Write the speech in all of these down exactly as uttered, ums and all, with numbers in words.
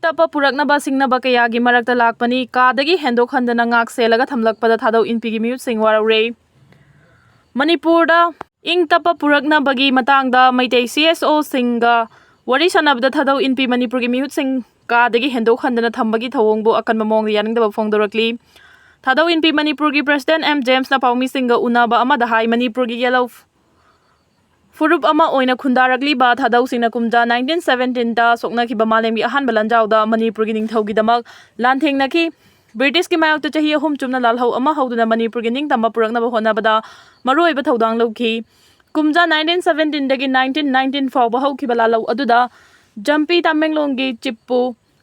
ꯇꯞꯄ ꯄꯨꯔꯛꯅꯕ ꯁꯤꯡꯅꯕ ꯀꯌꯥꯒꯤ ꯃꯔꯛꯇ ꯂꯥꯛꯄꯅꯤ꯫ ꯀꯥꯗꯒꯤ ꯍꯦꯟꯗꯣꯛ ꯍꯟꯗꯅ ꯉꯥꯛ ꯁꯦꯜꯂꯒ ꯊꯝꯂꯛꯄꯗ ꯊꯥꯗꯧ ꯏꯟꯄꯤꯒꯤ ꯃꯤꯍꯨꯠꯁꯤꯡ ꯋꯥꯔꯧꯔꯦ꯫ ꯃꯅꯤꯄꯨꯔꯗ ꯏꯪ ꯇꯞꯄ ꯄꯨꯔꯛꯅꯕꯒꯤ ꯃꯇꯥꯡꯗ ꯃꯩꯇꯩ ꯁꯤ ꯑꯦꯁ ꯑꯣꯁꯤꯡꯒ ꯋꯥꯔꯤ ꯁꯥꯟꯅꯕꯗ ꯊꯥꯗꯧ ꯏꯟꯄꯤ ꯃꯅꯤꯄꯨꯔꯒꯤ ꯃꯤꯍꯨꯠꯁꯤꯡ ꯀꯥꯗꯒꯤ ꯍꯦꯟꯗꯣꯛ ꯍꯟꯗꯅ ꯊꯝꯕꯒꯤ ꯊꯧꯑꯣꯡꯕꯨ ꯑꯀꯟꯕ ꯃꯑꯣꯡꯗ ꯌꯥꯅꯤꯡꯗꯕ ꯐꯣꯡꯗꯣꯔꯛꯂꯤ꯫ ꯊꯥꯗꯧ ꯏꯟꯄꯤ ꯃꯅꯤꯄꯨꯔꯒꯤ ꯄ꯭ꯔꯦꯁꯤꯗꯦꯟ ꯑꯦꯝ ꯖꯦꯝꯁꯅ ꯄꯥꯎꯃꯤꯁꯤꯡꯒ ꯎꯅꯕ ꯑꯃꯗ ꯍꯥꯏ, ꯃꯅꯤꯄꯨꯔꯒꯤ ꯌꯦꯜꯍꯧ ꯐꯨꯔꯨꯞ ꯑꯃ ꯑꯣꯏꯅ ꯈꯨꯟꯗꯥꯔꯛꯂꯤꯕ ꯊꯥꯗꯧꯁꯤꯡꯅ ꯀꯨꯝꯖꯥ ꯅꯥꯏꯟꯇꯤꯟ ꯁꯕꯦꯟꯇꯤꯟꯗ ꯁꯣꯛꯅꯈꯤꯕ ꯃꯥꯂꯦꯝꯒꯤ ꯑꯍꯥꯟꯕ ꯂꯥꯟꯖꯥꯎꯗ ꯃꯅꯤꯄꯨꯔꯒꯤ ꯅꯤꯡꯊꯧꯒꯤꯗꯃꯛ ꯂꯥꯟꯊꯦꯡꯅꯈꯤ꯫ ꯕ꯭ꯔꯤꯇꯤꯁꯀꯤ ꯃꯥꯌꯣꯛꯇ ꯆꯍꯤ ꯑꯍꯨꯝ ꯆꯨꯞꯅ ꯂꯥꯜꯍꯧ ꯑꯃ ꯍꯧꯗꯨꯅ ꯃꯅꯤꯄꯨꯔꯒꯤ ꯅꯤꯡꯇꯝꯕ ꯄꯨꯔꯛꯅꯕ ꯍꯣꯠꯅꯕꯗ ꯃꯔꯨꯑꯣꯏꯕ ꯊꯧꯗꯥꯡ ꯂꯧꯈꯤ꯫ ꯀꯨꯝꯖꯥ ꯅꯥꯏꯟꯇꯤꯟ ꯁꯕꯦꯟꯇꯤꯟꯗꯒꯤ ꯅꯥꯏꯟꯇꯤꯟ ꯅꯥꯏꯟꯇꯤꯟ ꯐꯥꯎꯕ ꯍꯧꯈꯤꯕ ꯂꯥꯜꯍꯧ ꯑꯗꯨꯗ ꯖꯝꯄꯤ ꯇꯥꯃꯦꯡꯂꯣꯡꯒꯤ ꯆꯤꯞꯄꯨ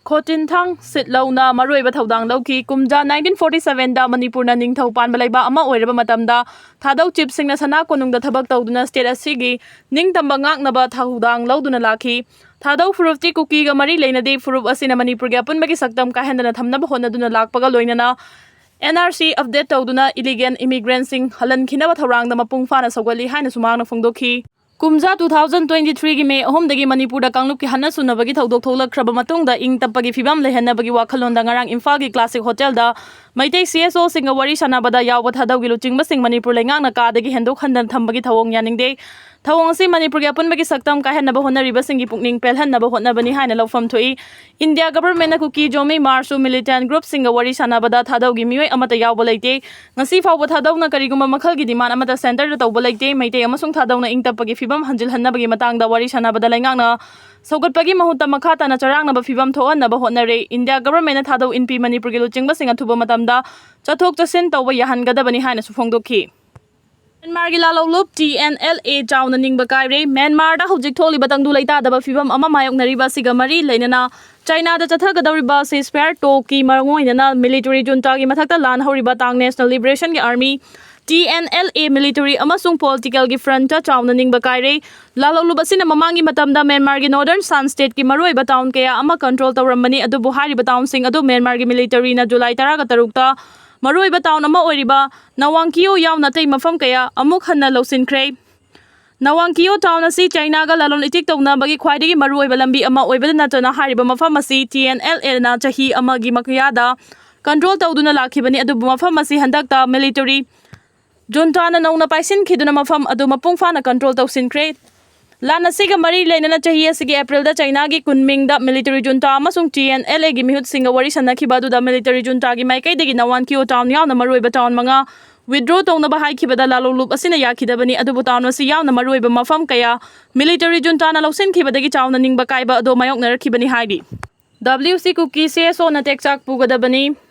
ꯈꯣꯇꯤꯟꯊꯥꯡ ꯁꯤꯠꯂꯧꯅ ꯃꯔꯨꯑꯣꯏꯕ ꯊꯧꯗꯥꯡ ꯂꯧꯈꯤ꯫ ꯀꯨꯝꯖꯥ ꯅꯥꯏꯟꯇꯤꯟ ꯐꯣꯔꯇꯤ ꯁꯕꯦꯟꯗ ꯃꯅꯤꯄꯨꯔꯅ ꯅꯤꯡꯊꯧ ꯄꯥꯟꯕ ꯂꯩꯕꯥꯛ ꯑꯃ ꯑꯣꯏꯔꯕ ꯃꯇꯝꯗ ꯊꯥꯗꯧ ꯆꯤꯞꯁꯤꯡꯅ ꯁꯅꯥ ꯀꯣꯅꯨꯡꯗ ꯊꯕꯛ ꯇꯧꯗꯨꯅ ꯁ꯭ꯇꯦꯠ ꯑꯁꯤꯒꯤ ꯅꯤꯡꯇꯝꯕ ꯉꯥꯛꯅꯕ ꯊꯧꯗꯥꯡ ꯂꯧꯗꯨꯅ ꯂꯥꯛꯈꯤ꯫ ꯊꯥꯗꯧ ꯐꯨꯔꯨꯞꯇꯤ ꯀꯨꯀꯤꯒ ꯃꯔꯤ ꯂꯩꯅꯗꯦ꯫ ꯐꯨꯔꯨꯞ ꯑꯁꯤꯅ ꯃꯅꯤꯄꯨꯔꯒꯤ ꯑꯄꯨꯟꯕꯒꯤ ꯁꯛꯇꯝ ꯀꯥꯏꯍꯟꯗꯅ ꯊꯝꯅꯕ ꯍꯣꯠꯅꯗꯨꯅ ꯂꯥꯛꯄꯒ ꯂꯣꯏꯅꯅ ꯑꯦꯟ ꯑꯥꯔ ꯁꯤ ꯑꯞꯗꯦꯠ ꯇꯧꯗꯨꯅ ꯏꯂꯤꯒꯦꯜ ꯏꯃꯤꯒ꯭ꯔꯦꯟꯁꯤꯡ ꯍꯜꯍꯟꯈꯤꯅꯕ ꯊꯧꯔꯥꯡꯗ ꯃꯄꯨꯡ ꯐꯥꯅ ꯁꯧꯒꯠꯂꯤ ꯍꯥꯏꯅꯁꯨ ꯃꯍꯥꯛꯅ ꯐꯣꯡꯗꯣꯛꯈꯤ꯫ ꯀꯨꯝꯖꯥ ꯇꯨ ꯊꯥꯎꯖꯟ ꯇ꯭ꯋꯦꯟꯇꯤ ꯊ꯭ꯔꯤꯒꯤ ꯃꯦ ꯑꯍꯨꯝꯗꯒꯤ ꯃꯅꯤꯄꯨꯔꯗ ꯀꯥꯡꯂꯨꯞꯀꯤ ꯍꯟꯅ ꯁꯨꯅꯕꯒꯤ ꯊꯧꯗꯣꯛ ꯊꯣꯛꯂꯛꯈ꯭ꯔꯕ ꯃꯇꯨꯡꯗ ꯏꯪ ꯇꯞꯄꯒꯤ ꯐꯤꯕꯝ ꯂꯩꯍꯟꯅꯕꯒꯤ ꯋꯥꯈꯜꯂꯣꯟꯗ ꯉꯔꯥꯡ ꯏꯝꯐꯥꯜꯒꯤ ꯀ꯭ꯂꯥꯁꯤꯛ ꯍꯣꯇꯦꯜꯗ ꯃꯩꯇꯩ ꯁꯤ ꯑꯦꯁ ꯑꯣꯁꯤꯡꯒ ꯋꯥꯔꯤ ꯁꯥꯟꯅꯕꯗ ꯌꯥꯎꯕ ꯊꯥꯗꯧꯒꯤ ꯂꯨꯆꯤꯡꯕꯁꯤꯡ ꯃꯅꯤꯄꯨꯔ ꯂꯩꯉꯥꯛꯅ ꯀꯥꯗꯒꯤ ꯍꯦꯟꯗꯣꯛ ꯍꯟꯗꯅ ꯊꯝꯕꯒꯤ ꯊꯧꯑꯣꯡ ꯌꯥꯅꯤꯡꯗꯦ꯫ ꯊꯧꯑꯣꯡ ꯑꯁꯤ ꯃꯅꯤꯄꯨꯔꯒꯤ ꯑꯄꯨꯟꯕꯒꯤ ꯁꯛꯇꯝ ꯀꯥꯏꯍꯟꯅꯕ ꯍꯣꯠꯅꯔꯤꯕꯁꯤꯡꯒꯤ ꯄꯨꯛꯅꯤꯡ ꯄꯦꯜꯍꯟꯅꯕ ꯍꯣꯠꯅꯕꯅꯤ ꯍꯥꯏꯅ ꯂꯧꯐꯝ ꯊꯣꯛꯏ꯫ ꯏꯟꯗꯤꯌꯥ ꯒꯚꯔꯟꯃꯦꯟꯠꯅ ꯀꯨꯀꯤ ꯖꯣꯃꯤ ꯃꯥꯔꯁꯨ ꯃꯤꯂꯤꯇꯦꯟꯠ ꯒ꯭ꯔꯨꯞꯁꯤꯡꯒ ꯋꯥꯔꯤ ꯁꯥꯟꯅꯕꯗ ꯊꯥꯗꯧꯒꯤ ꯃꯤꯑꯣꯏ ꯑꯃꯠꯇ ꯌꯥꯎꯕ ꯂꯩꯇꯦ꯫ ꯉꯁꯤ ꯐꯥꯎꯕ ꯊꯥꯗꯧꯅ ꯀꯔꯤꯒꯨꯝꯕ ꯃꯈꯜꯒꯤ ꯗꯤꯃꯥꯟ ꯑꯃꯠꯇ ꯁꯦꯟꯇꯔꯗ ꯇꯧꯕ ꯂꯩꯇꯦ꯫ ꯃꯩꯇꯩ ꯑꯃꯁꯨꯡ ꯊꯥꯗꯧꯅ ꯏꯪ ꯇꯞꯄꯒꯤ ꯐꯤꯕꯝ ꯍꯟꯖꯤꯜꯍꯟꯅꯕꯒꯤ ꯃꯇꯥꯡꯗ ꯋꯥꯔꯤ ꯁꯥꯟꯅꯕꯗ ꯂꯩꯉꯥꯛꯅ ꯁꯧꯒꯠꯄꯒꯤ ꯃꯍꯨꯠꯇ ꯃꯈꯥ ꯇꯥꯅ ꯆꯔꯥꯡꯅꯕ ꯐꯤꯕꯝ ꯊꯣꯛꯍꯟꯅꯕ ꯍꯣꯠꯅꯔꯦ꯫ ꯏꯟꯗꯤꯌꯥ ꯒꯚꯔꯟꯃꯦꯟꯠꯅ ꯊꯥꯗꯧ ꯏꯟꯄꯤ ꯃꯅꯤꯄꯨꯔꯒꯤ ꯂꯨꯆꯤꯡꯕꯁꯤꯡ ꯑꯊꯨꯕ ꯃꯇꯝꯗ ꯆꯠꯊꯣꯛ ꯆꯠꯁꯤꯟ ꯇꯧꯕ ꯌꯥꯍꯟꯒꯗꯕꯅꯤ ꯍꯥꯏꯅꯁꯨ ꯐꯣꯡꯗꯣꯛꯈꯤ꯫ ꯃ꯭ꯌꯥꯟꯃꯥꯔꯒꯤ ꯂꯥꯜꯍꯧꯂꯨꯞ ꯇꯤ ꯑꯦꯟ ꯑꯦꯜ ꯑꯦ ꯆꯥꯎꯅ ꯅꯤꯡꯕ ꯀꯥꯏꯔꯦ꯫ ꯃ꯭ꯌꯥꯟꯃꯥꯔꯗ ꯍꯧꯖꯤꯛ ꯊꯣꯛꯂꯤꯕ ꯇꯪꯗꯨ ꯂꯩꯇꯥꯗꯕ ꯐꯤꯕꯝ ꯑꯃ ꯃꯥꯌꯣꯛꯅꯔꯤꯕ ꯑꯁꯤꯒ ꯃꯔꯤ ꯂꯩꯅꯅ ꯆꯥꯏꯅꯥꯗ ꯆꯠꯊꯒꯗꯧꯔꯤꯕ ceasefire talkꯀꯤ ꯃꯔꯨꯑꯣꯏꯅꯅ military juntaꯒꯤ ꯃꯊꯛꯇ ꯂꯥꯟ ꯍꯧꯔꯤꯕ ꯇꯥꯡ National Liberationꯒꯤ Army, T N L A, military ꯑꯃꯁꯨꯡ political ꯒꯤ frontꯇ ꯆꯥꯎꯅ ꯅꯤꯡꯕ ꯀꯥꯏꯔꯦ꯫ ꯂꯥꯜꯍꯧꯂꯨꯞ ꯑꯁꯤꯅ ꯃꯃꯥꯡꯒꯤ ꯃꯇꯝꯗ ꯃ꯭ꯌꯥꯟꯃꯥꯔꯒꯤ northern Shan stateꯀꯤ ꯃꯔꯨꯑꯣꯏꯕ town ꯀꯌꯥ ꯑꯃ control ꯇꯧꯔꯝꯕꯅꯤ, ꯑꯗꯨꯕꯨ ꯍꯥꯏꯔꯤꯕ townꯁꯤꯡ ꯑꯗꯨ ꯃ꯭ꯌꯥꯟꯃꯥꯔꯒꯤ militaryꯅ ꯖꯨꯂꯥꯏ ꯇꯔꯥꯒ ꯇꯔꯨꯛꯇ ꯃꯔꯨꯑꯣꯏꯕ town ꯑꯃ ꯑꯣꯏꯔꯤꯕ ꯅꯋꯥꯡꯀꯤꯌꯣ ꯌꯥꯎꯅ ꯑꯇꯩ ꯃꯐꯝ ꯀꯌꯥ ꯑꯃꯨꯛ ꯍꯟꯅ ꯂꯧꯁꯤꯟꯈ꯭ꯔꯦ꯫ ꯅꯋꯥꯡ ꯀꯤꯌꯣ ꯇꯥꯎꯟ ꯑꯁꯤ ꯆꯥꯏꯅꯥꯒ ꯂꯂꯣꯟ ꯏꯇꯤꯛ ꯇꯧꯅꯕꯒꯤ ꯈ꯭ꯋꯥꯏꯗꯒꯤ ꯃꯔꯨꯑꯣꯏꯕ ꯂꯝꯕꯤ ꯑꯃ ꯑꯣꯏꯕꯗ ꯅꯠꯇꯅ ꯍꯥꯏꯔꯤꯕ ꯃꯐꯝ ꯑꯁꯤ ꯇꯤ ꯑꯦꯟ ꯑꯦꯜ ꯑꯦꯅ ꯆꯍꯤ ꯑꯃꯒꯤ ꯃꯌꯥꯗ ꯀꯟꯇ꯭ꯔꯣꯜ ꯇꯧꯗꯨꯅ ꯂꯥꯛꯈꯤꯕꯅꯤ꯫ ꯑꯗꯨꯕꯨ ꯃꯐꯝ ꯑꯁꯤ ꯍꯟꯗꯛꯇ ꯃꯤꯂꯤꯇꯔꯤ ꯖꯨꯟꯇꯥꯅ ꯅꯧꯅ ꯄꯥꯏꯁꯤꯟꯈꯤꯗꯨꯅ ꯃꯐꯝ ꯑꯗꯨ ꯃꯄꯨꯡ ꯐꯥꯅ ꯀꯟꯇ꯭ꯔꯣꯜ ꯇꯧꯁꯤꯟꯈ꯭ꯔꯦ꯫ ꯂꯥꯟ ꯑꯁꯤꯒ ꯃꯔꯤ ꯂꯩꯅꯅ ꯆꯍꯤ ꯑꯁꯤꯒꯤ ꯑꯦꯄ꯭ꯔꯤꯜꯗ ꯆꯥꯏꯅꯥꯒꯤ ꯀꯨꯟꯃꯤꯡꯗ ꯃꯤꯂꯤꯇꯔꯤ ꯖꯨꯟꯇꯥ ꯑꯃꯁꯨꯡ ꯇꯤ ꯑꯦꯟ ꯑꯦꯜ ꯑꯦꯒꯤ ꯃꯤꯍꯨꯠꯁꯤꯡꯒ ꯋꯥꯔꯤ ꯁꯥꯟꯅꯈꯤꯕ ꯑꯗꯨꯗ ꯃꯤꯂꯤꯇꯔꯤ ꯖꯨꯟꯇꯥꯒꯤ ꯃꯥꯏꯀꯩꯗꯒꯤ ꯅꯋꯥꯟ ꯀꯤꯌꯣ ꯇꯥꯎꯟ ꯌꯥꯎꯅ ꯃꯔꯨꯑꯣꯏꯕ ꯇꯥꯎꯟ ꯃꯉꯥ ꯋꯤꯗ꯭ꯔꯣ ꯇꯧꯅꯕ ꯍꯥꯏꯈꯤꯕꯗ ꯂꯥꯂꯣꯡꯂꯨꯞ ꯑꯁꯤꯅ ꯌꯥꯈꯤꯗꯕꯅꯤ꯫ ꯑꯗꯨꯕꯨ ꯇꯥꯎꯟ ꯑꯁꯤ ꯌꯥꯎꯅ ꯃꯔꯨꯑꯣꯏꯕ ꯃꯐꯝ ꯀꯌꯥ ꯃꯤꯂꯤꯇꯔꯤ ꯖꯨꯟꯇꯥꯅ ꯂꯧꯁꯤꯟꯈꯤꯕꯗꯒꯤ ꯆꯥꯎꯅ ꯅꯤꯡꯕ ꯀꯥꯏꯕ ꯑꯗꯨ ꯃꯥꯌꯣꯛꯅꯔꯛꯈꯤꯕꯅꯤ ꯍꯥꯏꯔꯤ꯫ ꯗꯕ꯭ꯂꯤꯌꯨ ꯁꯤ ꯀꯨꯀꯤ ꯁꯤ ꯑꯦꯁ ꯑꯣꯅ ꯇꯦꯛꯆꯥꯛ ꯄꯨꯒꯗꯕꯅꯤ꯫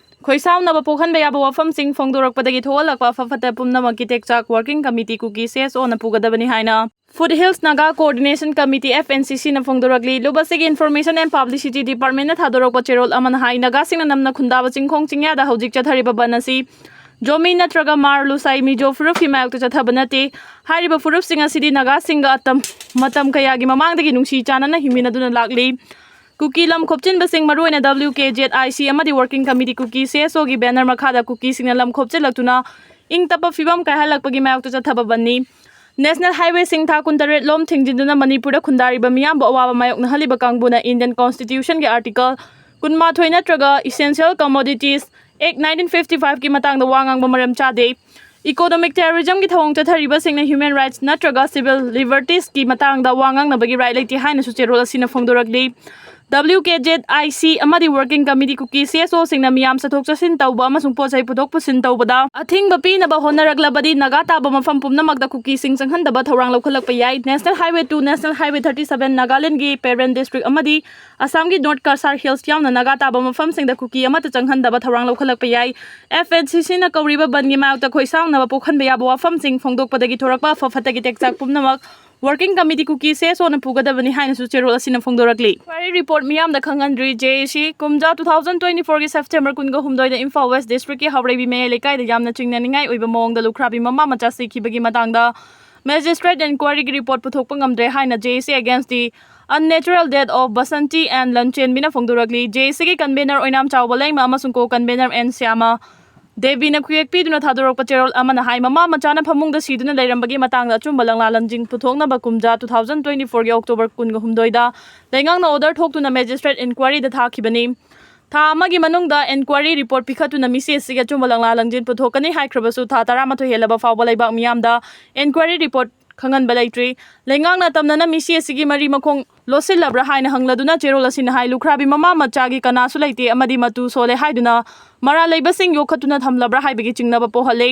ꯈꯣꯏꯁꯥꯎꯅꯕ ꯄꯣꯛꯍꯟꯕ ꯌꯥꯕ ꯋꯥꯐꯝꯁꯤꯡ ꯐꯣꯡꯗꯣꯔꯛꯄꯗꯒꯤ ꯊꯣꯛꯍꯜꯂꯛꯄ ꯑꯐ ꯐꯠꯇ ꯄꯨꯝꯅꯃꯛꯀꯤ ꯇꯦꯛꯆꯥꯛ ꯋꯥꯔꯀꯤꯡ ꯀꯃꯤꯇꯤ ꯀꯨꯀꯤ ꯁꯤ ꯑꯦꯁ ꯑꯣꯅ ꯄꯨꯒꯗꯕꯅꯤ ꯍꯥꯏꯅ foothills Naga coordination committee, F N C ꯁꯤꯅ ꯐꯣꯡꯗꯣꯔꯛꯂꯤ꯫ ꯂꯨꯞ ꯑꯁꯤꯒꯤ ꯏꯟꯐꯣꯔꯃꯦꯁꯟ ꯑꯦꯟ ꯄꯕ꯭ꯂꯤꯁꯤꯇꯤ ꯗꯤꯄꯥꯔꯠꯃꯦꯟꯅ ꯊꯥꯗꯣꯔꯛꯄ ꯆꯦꯔꯣꯜ ꯑꯃꯅ ꯍꯥꯏ, ꯅꯥꯒꯥꯁꯤꯡꯅ ꯅꯝꯅ ꯈꯨꯟꯗꯥꯕ ꯆꯤꯡꯈꯣꯡ ꯆꯤꯡꯌꯥꯗ ꯍꯧꯖꯤꯛ ꯆꯠꯊꯔꯤꯕ ꯕꯟ ꯑꯁꯤ ꯖꯣꯃꯤ ꯅꯠꯇ꯭ꯔꯒ ꯃꯥꯔ ꯂꯨꯁꯥꯏ ꯃꯤꯖꯣ ꯐꯨꯔꯨꯞꯀꯤ ꯃꯥꯌꯣꯛꯇ ꯆꯠꯊꯕ ꯅꯠꯇꯦ꯫ ꯍꯥꯏꯔꯤꯕ ꯐꯨꯔꯨꯞꯁꯤꯡ ꯑꯁꯤꯗꯤ ꯅꯥꯒꯥꯁꯤꯡꯒ ꯑꯇꯝ-, ꯃꯇꯝ ꯀꯌꯥꯒꯤ ꯃꯃꯥꯡꯗꯒꯤ ꯅꯨꯡꯁꯤ ꯆꯥꯟꯅꯅ ꯍꯤꯡꯃꯤꯟꯅꯗꯨꯅ ꯂꯥꯛꯂꯤ꯫ ꯀꯨꯀꯤ ꯂꯝ ꯈꯣꯞꯆꯤꯟꯕꯁꯤꯡ, ꯃꯔꯨꯑꯣꯏꯅ ꯗꯕ꯭ꯂꯤꯌꯨ ꯀꯦ ꯖꯦꯗ ꯑꯥꯏ ꯁꯤ ꯑꯃꯗꯤ ꯋꯥꯔꯀꯤꯡ ꯀꯃꯤꯇꯤ ꯀꯨꯀꯤ ꯁꯤ ꯑꯦꯁ ꯑꯣꯒꯤ ꯕꯦꯅꯔ ꯃꯈꯥꯗ ꯀꯨꯀꯤꯁꯤꯡꯅ ꯂꯝ ꯈꯣꯞꯆꯤꯜꯂꯛꯇꯨꯅ ꯏꯪ ꯇꯞꯄ ꯐꯤꯕꯝ ꯀꯥꯏꯍꯜꯂꯛꯄꯒꯤ ꯃꯥꯌꯣꯛꯇ ꯆꯠꯊꯕ ꯕꯟꯅꯤ꯫ ꯅꯦꯁꯅꯦꯜ ꯍꯥꯏꯋꯦꯁꯤꯡ ꯊꯥ ꯀꯨꯟꯇꯔꯦꯠ ꯂꯣꯝ ꯊꯤꯡꯖꯤꯟꯗꯨꯅ ꯃꯅꯤꯄꯨꯔꯗ ꯈꯨꯟꯗꯥꯔꯤꯕ ꯃꯤꯌꯥꯝꯕꯨ ꯑꯋꯥꯕ ꯃꯥꯌꯣꯛꯅꯍꯜꯂꯤꯕ ꯀꯥꯡꯕꯨꯅ ꯏꯟꯗꯤꯌꯟ ꯀꯣꯟꯁꯇꯤꯇ꯭ꯌꯨꯁꯟꯒꯤ ꯑꯥꯔꯇꯤꯀꯜ ꯀꯨꯟꯃꯥꯊꯣꯏ ꯅꯠꯇ꯭ꯔꯒ Essential Commodities Act nineteen fifty five ꯀꯤ ꯃꯇꯥꯡꯗ ꯋꯥ ꯉꯥꯡꯕ ꯃꯔꯝ ꯆꯥꯗꯦ꯫ ꯏꯀꯣꯅꯣꯃꯤꯛ ꯇꯦꯔꯣꯔꯤꯖꯝꯒꯤ ꯊꯧꯑꯣꯡ ꯆꯠꯊꯔꯤꯕꯁꯤꯡꯅ ꯍ꯭ꯌꯨꯃꯦꯟ ꯔꯥꯏꯠꯁ ꯅꯠꯇ꯭ꯔꯒ ꯁꯤꯚꯤꯜ ꯂꯤꯕꯔꯇꯤꯁꯀꯤ ꯃꯇꯥꯡꯗ ꯋꯥ ꯉꯥꯡꯅꯕꯒꯤ ꯔꯥꯏꯠ ꯂꯩꯇꯦ ꯍꯥꯏꯅꯁꯨ ꯆꯦꯔꯣꯜ ꯑꯁꯤꯅ ꯐꯣꯡꯗꯣꯔꯛꯂꯤ꯫ ꯗꯕ꯭ꯂꯤꯌꯨ ꯀꯦ ꯖꯦꯗ ꯑꯥꯏ ꯁꯤ ꯑꯃꯗꯤ ꯋꯥꯔꯀꯤꯡ ꯀꯃꯤꯇꯤ ꯀꯨꯀꯤ ꯁꯤ ꯑꯦꯁ ꯑꯣꯁꯤꯡꯅ ꯃꯤꯌꯥꯝ ꯆꯠꯊꯣꯛ ꯆꯠꯁꯤꯟ ꯇꯧꯕ ꯑꯃꯁꯨꯡ ꯄꯣꯠ ꯆꯩ ꯄꯨꯊꯣꯛ ꯄꯨꯁꯤꯟ ꯇꯧꯕꯗ ꯑꯊꯤꯡꯕ ꯄꯤꯅꯕ ꯍꯣꯠꯅꯔꯛꯂꯕꯗꯤ ꯅꯥꯒꯥ ꯇꯥꯕ ꯃꯐꯝ ꯄꯨꯝꯅꯃꯛꯇ ꯀꯨꯀꯤꯁꯤꯡ ꯆꯪꯍꯟꯗꯕ ꯊꯧꯔꯥꯡ ꯂꯧꯈꯠꯂꯛꯄ ꯌꯥꯏ꯫ National highway two, national highway thirty seven, ꯅꯥꯒꯥꯂꯦꯟꯗꯒꯤ ꯄꯦꯔꯦꯟ ꯗꯤꯁꯇ꯭ꯔꯤꯛ ꯑꯃꯗꯤ ꯑꯁꯥꯝꯒꯤ ꯅꯣꯔꯠ ꯀꯁꯥꯔ ꯍꯤꯜꯁ ꯌꯥꯎꯅ ꯅꯥꯒꯥ ꯇꯥꯕ ꯃꯐꯝꯁꯤꯡꯗ ꯀꯨꯀꯤ ꯑꯃꯠꯇ ꯆꯪꯍꯟꯗꯕ ꯊꯧꯔꯥꯡ ꯂꯧꯈꯠꯂꯛꯄ ꯌꯥꯏ꯫ ꯑꯦꯐ ꯑꯦꯟ ꯁꯤ ꯁꯤꯅ ꯀꯧꯔꯤꯕ ꯕꯟꯒꯤ ꯃꯥꯌꯣꯛꯇ ꯈꯣꯏꯁꯥꯎꯅꯕ ꯄꯣꯛꯍꯟꯕ ꯌꯥꯕ ꯋꯥꯐꯝꯁꯤꯡ ꯐꯣꯡꯗꯣꯛꯄꯗꯒꯤ ꯊꯣꯔꯛꯄ ꯑꯐ ꯐꯠꯇꯒꯤ ꯇꯦꯛꯆꯥꯛ ꯄꯨꯝꯅꯃꯛ ꯋꯥꯔꯀꯤꯡ ꯀꯃꯤꯇꯤ ꯀꯨꯀꯤ ꯁꯤ ꯑꯦꯁ ꯑꯣꯅ ꯄꯨꯒꯗꯕꯅꯤ ꯍꯥꯏꯅꯁꯨ ꯆꯦꯔꯣꯜ ꯑꯁꯤꯅ ꯐꯣꯡꯗꯣꯔꯛꯂꯤ꯫ Inquiry report ꯃꯤꯌꯥꯝꯗ ꯈꯪꯍꯟꯗ꯭ꯔꯤ꯫ ꯖꯦ ꯑꯦ ꯁꯤ ꯀꯨꯝꯖꯥ two thousand twenty four ꯒꯤ September ꯀꯨꯟꯒ ꯍꯨꯝꯗꯣꯏꯗ ꯏꯝꯐꯥꯜ ꯋꯦꯁ ꯗꯤꯁꯇ꯭ꯔꯤꯛꯀꯤ ꯍꯥꯎꯔꯩꯕꯤ ꯃꯌꯥꯏ ꯂꯩꯀꯥꯏꯗ ꯌꯥꯝꯅ ꯆꯤꯡꯅꯅꯤꯡꯉꯥꯏ ꯑꯣꯏꯕ ꯃꯑꯣꯡꯗ ꯂꯨꯈ꯭ꯔꯥꯕꯤ ꯃꯃꯥ ꯃꯆꯥ ꯁꯤꯈꯤꯕꯒꯤ ꯃꯇꯥꯡꯗ ꯃꯦꯖꯤꯁꯇ꯭ꯔꯦꯠ ꯏꯟꯀ꯭ꯋꯥꯏꯔꯤꯒꯤ ꯔꯤꯄꯣꯔꯠ ꯄꯨꯊꯣꯛꯄ ꯉꯝꯗ꯭ꯔꯦ ꯍꯥꯏꯅ ꯖꯦ ꯑꯦ ꯁꯤ against the unnatural death of Basanti N ꯂꯟꯆꯦꯟꯕꯤꯅ ꯐꯣꯡꯗꯣꯔꯛꯂꯤ꯫ ꯖꯦ ꯑꯦ ꯁꯤꯒꯤ ꯀꯟꯚꯦꯅꯔ ꯑꯣꯏꯅꯥꯝ ꯆꯥꯎꯕ ꯂꯩꯃ ꯑꯃꯁꯨꯡ ꯀꯣ ꯀꯟꯚꯦꯅꯔ ꯑꯦꯟ ꯁ꯭ꯌꯥꯃ ꯗꯦꯕꯤꯅ ꯈꯨꯌꯦꯛ ꯄꯤꯗꯨꯅ ꯊꯥꯗꯣꯔꯛꯄ ꯆꯦꯔꯣꯜ ꯑꯃꯅ ꯍꯥꯏ, ꯃꯃꯥ ꯃꯆꯥꯅ ꯐꯃꯨꯡꯗ ꯁꯤꯗꯨꯅ ꯂꯩꯔꯝꯕꯒꯤ ꯃꯇꯥꯡꯗ ꯑꯆꯨꯝꯕ ꯂꯪꯂꯥ ꯂꯪꯖꯤꯡ ꯄꯨꯊꯣꯛꯅꯕ ꯀꯨꯝꯖꯥ two thousand twenty fourꯒꯤ October ꯀꯨꯟꯒ ꯍꯨꯝꯗꯣꯏꯗ ꯂꯩꯉꯥꯛꯅ order ꯊꯣꯛꯇꯨꯅ magistrate inquiryꯗ ꯊꯥꯈꯤꯕꯅꯤ꯫ ꯊꯥ ꯑꯃꯒꯤ ꯃꯅꯨꯡꯗ inquiry report ꯄꯤꯈꯠꯇꯨꯅ ꯃꯤꯁꯤ ꯑꯁꯤꯒꯤ ꯑꯆꯨꯝꯕ ꯂꯪꯂꯥ ꯂꯪꯖꯤꯟ ꯄꯨꯊꯣꯛꯀꯅꯤ ꯍꯥꯏꯈ꯭ꯔꯕꯁꯨ, ꯊꯥ ꯇꯔꯥꯃꯥꯊꯣꯏ ꯍꯦꯜꯂꯕ ꯐꯥꯎꯕ ꯂꯩꯕꯥꯛ ꯃꯤꯌꯥꯝꯗ inquiry report ꯈꯪꯍꯟꯕ ꯂꯩꯇ꯭ꯔꯤ꯫ ꯂꯩꯉꯥꯛꯅ ꯇꯝꯅꯅ ꯃꯤꯁꯤ ꯑꯁꯤꯒꯤ ꯃꯔꯤ ꯃꯈꯣꯡ ꯂꯣꯠꯁꯤꯜꯂꯕ꯭ꯔꯥ ꯍꯥꯏꯅ ꯍꯪꯂꯗꯨꯅ ꯆꯦꯔꯣꯜ ꯑꯁꯤꯅ ꯍꯥꯏ, ꯂꯨꯈ꯭ꯔꯥꯕꯤ ꯃꯃꯥ ꯃꯆꯥꯒꯤ ꯀꯅꯥꯁꯨ ꯂꯩꯇꯦ ꯑꯃꯗꯤ ꯃꯇꯨ ꯁꯣꯜꯂꯦ ꯍꯥꯏꯗꯨꯅ ꯃꯔꯥꯜ ꯂꯩꯕꯁꯤꯡ ꯌꯣꯛꯈꯠꯇꯨꯅ ꯊꯝꯂꯕ꯭ꯔꯥ ꯍꯥꯏꯕꯒꯤ ꯆꯤꯡꯅꯕ ꯄꯣꯛꯍꯜꯂꯦ꯫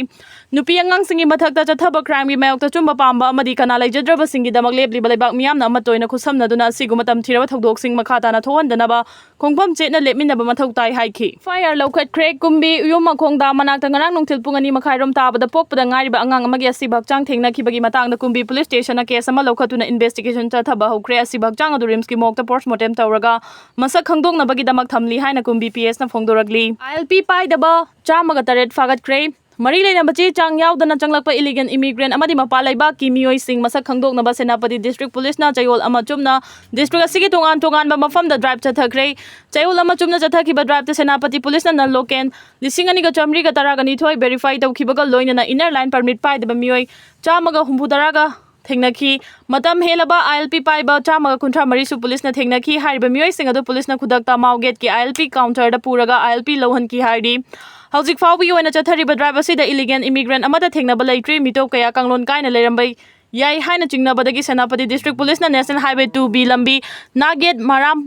ꯅꯨꯄꯤ ꯑꯉꯥꯡꯁꯤꯡꯒꯤ ꯃꯊꯛꯇ ꯆꯠꯊꯕ crimeꯒꯤ ꯃꯥꯌꯣꯛꯇ ꯑꯆꯨꯝꯕ ꯄꯥꯝꯕ ꯑꯃꯗꯤ ꯀꯅꯥ ꯂꯩꯖꯗ꯭ꯔꯕꯁꯤꯡꯒꯤꯗꯃꯛ ꯂꯦꯞꯂꯤꯕ ꯂꯩꯕꯥꯛ ꯃꯤꯌꯥꯝꯅ ꯑꯃꯠꯇ ꯑꯣꯏꯅ ꯈꯨꯠꯁꯝꯅꯗꯨꯅ ꯑꯁꯤꯒꯨꯝꯕ ꯇꯝꯊꯤꯔꯕ ꯊꯧꯗꯣꯛꯁꯤꯡ ꯃꯈꯥ ꯇꯥꯅ ꯊꯣꯛꯍꯟꯗꯅꯕ ꯈꯣꯡꯐꯝ ꯆꯦꯠꯅ ꯂꯦꯞꯃꯤꯟꯅꯕ ꯃꯊꯧ ꯇꯥꯏ ꯍꯥꯏꯈꯤ꯫ FIR ꯂꯧꯈꯠꯈ꯭ꯔꯦ꯫ ꯀꯨꯝꯕꯤ ꯌꯨꯝ ꯃꯈꯣꯡꯗ ꯃꯅꯥꯛꯇ ꯉꯔꯥꯡ ꯅꯨꯡꯊꯤꯜ ꯄꯨꯡ ꯑꯅꯤ ꯃꯈꯥꯏꯔꯣꯝ ꯇꯥꯕꯗ ꯄꯣꯛꯄꯗ ꯉꯥꯏꯔꯤꯕ ꯑꯉꯥꯡ ꯑꯃꯒꯤ ꯑꯁꯤꯕ ꯍꯛꯆꯥꯡ ꯊꯦꯡꯅꯈꯤꯕꯒꯤ ꯃꯇꯥꯡꯗ ꯀꯨꯝꯕꯤ police stationꯅ case ꯑꯃ ꯂꯧꯈꯠꯇꯨꯅ investigation ꯆꯠꯊꯕ ꯍꯧꯈ꯭ꯔꯦ꯫ ꯑꯁꯤꯕ ꯍꯛꯆꯥꯡ ꯑꯗꯨ RIMSꯀꯤ morgueꯗ postmortem ꯇꯧꯔꯒ ꯃꯁꯛ ꯈꯪꯗꯣꯛꯅꯕꯒꯤꯗꯃꯛ ꯊꯝꯂꯤ ꯍꯥꯏꯅ ꯀꯨꯝꯕꯤ PSꯅ ꯐꯣꯡꯗꯣꯔꯛꯂꯤ꯫ ILP ꯄꯥꯏꯗꯕ ꯆꯥꯝꯃꯒ ꯇꯔꯦꯠ ꯐꯥꯒꯠꯈ꯭ꯔꯦ꯫ ꯃꯔꯤ ꯂꯩꯅꯕ ꯆꯦ ꯆꯥꯡ ꯌꯥꯎꯗꯅ ꯆꯪꯂꯛꯄ illegal immigrant ꯑꯃꯗꯤ ꯃꯄꯥꯟ ꯂꯩꯕꯥꯛꯀꯤ ꯃꯤꯑꯣꯏꯁꯤꯡ ꯃꯁꯛ ꯈꯪꯗꯣꯛꯅꯕ ꯁꯦꯅꯥꯄꯇꯤ district policeꯅ ꯆꯌꯣꯜ ꯑꯃ ꯆꯨꯞꯅ district ꯑꯁꯤꯒꯤ ꯇꯣꯉꯥꯟ ꯇꯣꯉꯥꯟꯕ ꯃꯐꯝꯗ drive ꯆꯠꯊꯈ꯭ꯔꯦ꯫ ꯆꯌꯣꯜ ꯑꯃ ꯆꯨꯞꯅ ꯆꯠꯊꯈꯤꯕ driveꯇ ꯁꯦꯅꯥꯄꯇꯤ policeꯅ non-local ꯂꯤꯁꯤꯡ ꯑꯅꯤꯒ ꯆꯥꯃꯔꯤꯒ ꯇꯔꯥꯒ ꯅꯤꯊꯣꯏ verify ꯇꯧꯈꯤꯕꯒ ꯂꯣꯏꯅꯅ inner line permit ꯄꯥꯏꯗꯕ ꯃꯤꯑꯣꯏ ꯆꯥꯝꯃꯒ ꯍꯨꯝꯐꯨ ꯇꯔꯥꯒ ꯊꯦꯡꯅꯈꯤ꯫ ꯃꯇꯝ ꯍꯦꯜꯂꯕ ILP ꯄꯥꯏꯕ ꯆꯥꯝꯃꯒ ꯀꯨꯟꯊ꯭ꯔꯥ ꯃꯔꯤꯁꯨ policeꯅ ꯊꯦꯡꯅꯈꯤ꯫ ꯍꯥꯏꯔꯤꯕ ꯃꯤꯑꯣꯏꯁꯤꯡ ꯑꯗꯨ policeꯅ ꯈꯨꯗꯛꯇ ꯃꯥꯎꯒꯦꯠꯀꯤ ILP counterꯗ ꯄꯨꯔꯒ ILP ꯂꯧꯍꯟꯈꯤ ꯍꯥꯏꯔꯤ꯫ ꯍꯧꯖꯤꯛ ꯐꯥꯎꯕꯒꯤ ꯑꯣꯏꯅ ꯆꯠꯊꯔꯤꯕ drive ꯑꯁꯤꯗ illegal immigrant ꯑꯃꯠꯇ ꯊꯦꯡꯅꯕ ꯂꯩꯇ꯭ꯔꯤ꯫ ꯃꯤꯇꯣꯞ ꯀꯌꯥ ꯀꯥꯡꯂꯣꯟ ꯀꯥꯏꯅ ꯂꯩꯔꯝꯕ ꯌꯥꯏ ꯍꯥꯏꯅ ꯆꯤꯡꯅꯕꯗꯒꯤ ꯁꯦꯅꯥꯄꯇꯤ district policeꯅ National Highway two B ꯂꯝꯕꯤ ꯅꯥꯒꯦꯠ ꯃꯔꯥꯝ